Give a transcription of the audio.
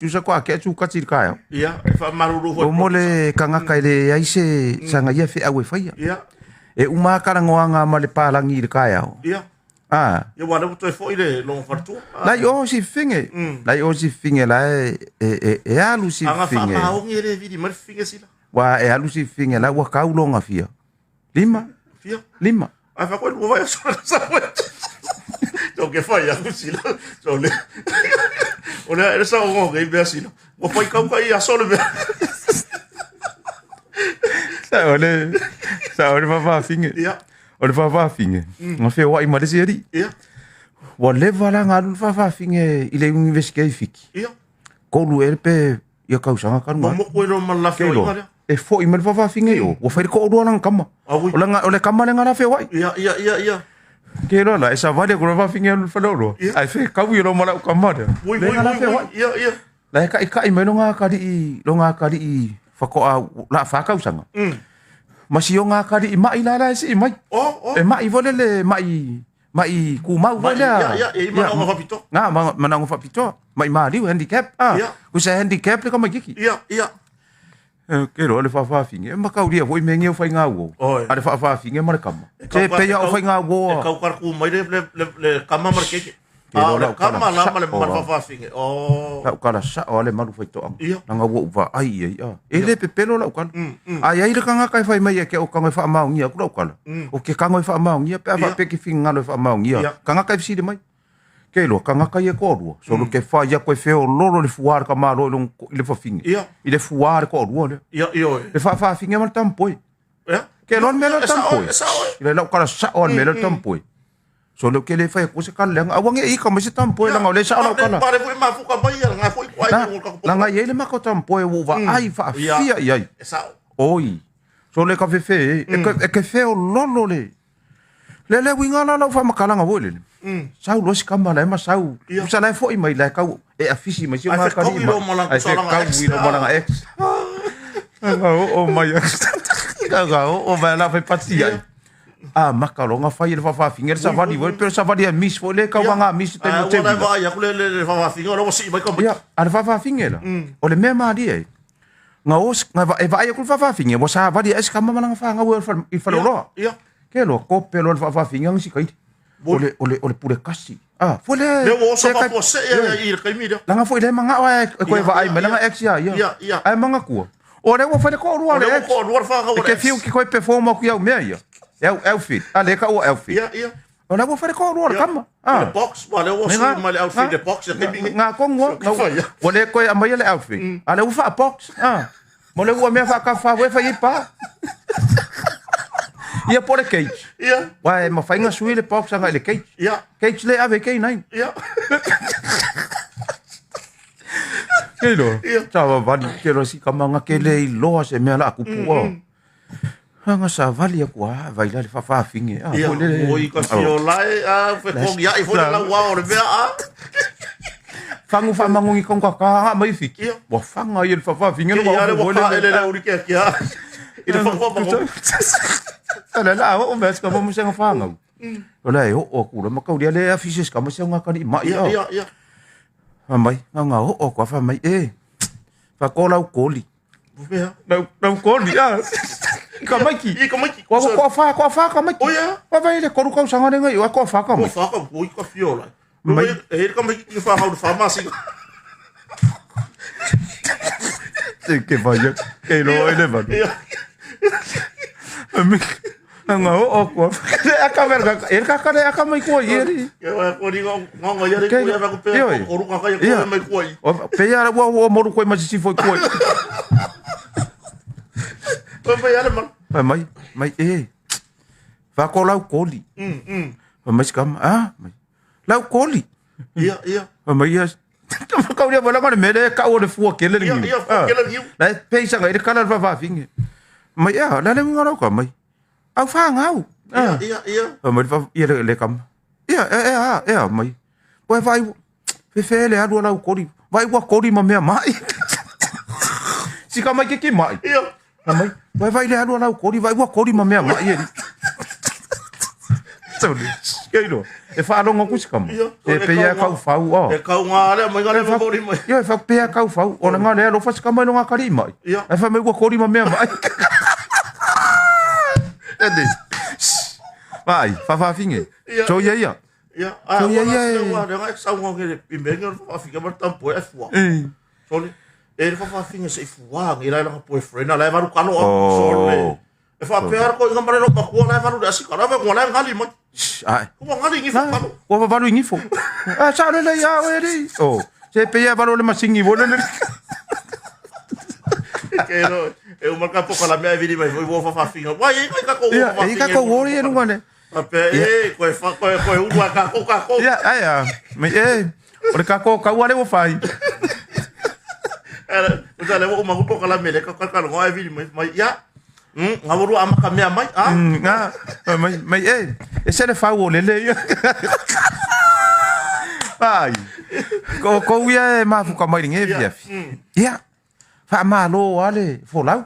Tusa ko ake atu kati i le taeao. Ia, e faamalulu foi. O mo le kangaka e leai se saga ia feau e faia. Ia. E uma lava talanoaga ma le palagi i le taeao. Ia. Ah. Ia ua lea ua toe foi le logo faletua. Lai o si fafine. Lai o si fafine la e e e alu si Aga fafine. faamaoni e le vili mai le fafine sila. Ua e alu si fafine la ua kau longa fia. Lima. Fia. Lima. Ai fa koe lua vaiaso na sa koe. So ke fai aku sila. So le. O le ele sa o ngai mea sila. Ua fai kau kai aso le mea. Sa o le sa o le faafaafine. Ia. O le faafaafine. Na feoai ma le isi alii. Ia. Ua leva la ona alu le faafaafine i le University i Fiti. Ia. Tolu ea pe ia tausaga talu ai. Momoku e loa ma le la feoaiga lea. E foi mai le faafaafine i o, ua fai le toalua lana tama. Aui. O lana, o le tama lea na la feoai. Ia, ia, ia, ia. Ke loa la, e savali aku le faafaafine alu i le faleoloa. Ia. Ae fekaui loa ma lau tama lea. Ui, Lea ui, na la ui, feoai. ui. Ia, ia. La e taʻitaʻi mai loga atalii, loga atalii faatoa la fa tausaga. Ma si oga atalii mai la la e sii mai. Oh, oh. E mai foi lele mai mai kumau foi Mai, lea. ia, ia, e i manaoga faapitoa. Nga manaoga faapitoa. Mai maliu handicap. Ah. Ia. Usa handicap le tamaititi. Ia, ia. E, ke loa le faafaafine. E mataulia foi mea nei o faiga uo. Oi. A le faafaafine ma le kama. E kau Se ka- pei a e o kau- faiga uo E a. kau karaku mai le, le, le, le kama ma le keiki. Ke Ah, loa o le lau kala kama la ma le sao ma le a. faafaafine. Oh. Lau kala sao a le malu faitoaga. Ia. Langa ua ou vaai i ai, a. E le pepelo lau kala. Mm, mm. A i ai le kangaka e fai mai e ke o kago e faamaogia aku lau kala. O ke kago e faamaogia pe a Ia. faapea ke finagalo e faamaogia. Ia. Kangaka e fesili mai. Ke iloa, kangaka ia e toalua. Solo ke fai aku e feololo le fua a le tamaloa i lona i le fafine. Ia. I le fua a le toalua lea. Ia, ia oe. Le faafaafine ma le tamapoe. Ia. Ke iloa le mea lea o le E sao, tamapoe. e sao, e. I le lau kala sao a le mea lea o le tamapoe. So le ke le fai aku se kala leaga. Aua ne i ika mai se tamapoe leaga o lea e sao lau kala. Pare foi mafuka mai ia nga foi kuai Na, o ka langa i ai le mako tamapoe ua ou vaai faafia i ai. E sao. Oi. So le ka fefe e, e ke, e ke feololo le. Le le uiga la lau faamatalaga foi lele. Sau loa si kama la e ma sau. Ia. Usa la e foi mai la e kau e afisi mai si o Ai ngā fekau kali i lo malanga- Ai fekau i lo malanga ex. Nga o mai. Nga o mai la fai pati ai. A maka lo nga fai le faafaafine le savali foi pe o le savali a miss foi le kau nga miss te Ah, mo te ua la vila. vaai aku le le le faafaafine o la ua sii mai ka mai. Ia, a le faafaafine la. O le mea malie ai. Nga o nga e vaai aku le faafaafine ua savali ai se kama ma lana fanau i le faleoloa. Ia. Ke loa kope loa le faafaafine nga si kaili. O le o le o le pule kasi. Ah, foi le Le ua oso le kai- faafuasei ia i le kaimi lea. Langa foi le manga e koe vaai mai langa ex ia ia. Ia, ia. Ai manga kua. O le ua fai le koʻolua O le le ua ex. koʻolua le fanau E o le ke ex. fiu ki koe perform aku iau mea ia. E au outfit. A le ka ua outfit. Ia, ia. O le ua fai le koʻolua le kama. Le box, ua le ua sui mai le outfit le box e kaimi nei. Nga kongua. Ka fai ia. Ua le koe amaia le outfit. A le ua faa box. Ah. Mo le ua mea faakafa ua e fai ai pa. Ia po le cage. Ia, Wa e mawhai nga sui le box anga i le cage. ia, Cage le ave kei nai. ia. Kei loa. Ia. Sa wawali ke loa si kama nga ke le iloa se mea la aku pua. Anga savali aku a vai la le faafaafine. Ah, Ia, foi le. oi ka fio lae, a fekongi ai foi le lau ao o le mea a. Fangu faamangogi kaunga ka mai fiki. Ia. Ua fanga ia le faafaafine Ia le le ua ka ele le uri ke kia. I le whakwa mango. Sa la o mea ska mo senga fangau. O la e o o kula makau lia le afise ska mo senga kali mai Ia, a. ia, ia. Fa mai nga nga o o kwa fa mai e. Fa ko lau koli. Mea. Lau lau koli a. Ka maiki. I ka maiki. Kwa kwa fa kwa fa ka maiki. O ia. Kwa vai le koru kau sanga le ngai o kwa fa ka Ua maiki. whaka, oi ka fio lae. Mai. E he ka maiki ki whakau le whamasi. Te ke vai ke lo ele va. Ia. Mi nga o o kwa. Le aka verga. El ka ka le aka mai ko ieri. Ke wai ko ringa ngongo ia re ko ia ko pe Ioi. ko ruka kai Ia. ko mai kuai. O pe ia ua ua moru koe ma sisi foi koe. Ko mai ale man. Pai mai, mai e. Whako lau koli. Mm mm. Pai mai sikama, ah, mai. Lau koli. Ia ia. Pai mai ia. Whakauria wala ngare mele e kau o le fua kele Ia ngiu. ia Ah. kele ngiu. La e peisa ngai le kala le whawhawhinge. Mai ia, la le ngunga rau ka mai. Au whangau. Ia Ah. ia ia. Pai mai le ia le, le kama. Ia, e, e, a, e, a, mai. Poe vai, fefe le alu lau kori. Vai ua kori ma mea mai. Sika mai ke ki mai. Ia. Na mai, vai vai le alu lau kori, vai ua kori ma mea mai e. Tau le, kei loa. E faalogo atu si tama. Ia, E e pei e kauga- kau fau o. E kauga lea mai ga le momoli mai. Ia e faapea kau fau. O le nga lea alofa si tama i loga atalii mai. Ia. Ae fai mai ua kolima mea mai. Ede. Vai, faafaafine. Ia. Soia ia. Ia, a So, ia, ua ia, la e. ua le ga sauga ke i mea le faafinga ma tampo e fua. E. Sorry. E le faafinga se i fua ngi la la boyfriend la e valu kalo. Oh. Sorry. E faapea ko inga mare lo makua la e valu le asika la ua la ngali mai. Ai. Ua ngali ngi Na, kalo. ua vavalu i gifo. A sao lelei a oe alii. Oh, se pei e valu o le masigi foi lele. Ke no e uma ka poka la mea e vili mai foi ua faafinga. Wai e ka ko Ia, e ka ko wori e luga le. Faapea e koe fa koe koe ua ka ko ka ko. Ia, ai a. Mai e. O le kako kaua le ua fai. Era, o le ua uma ku la mele ka ka ka ngo e vili mai mai ia. Nga ua ama ka mea mai a. Nga, mai mai e. E se le fau o lele ia. Ai. Ko ko ia e mafuka mai le nge fia. Ia. Faamalo ale folau.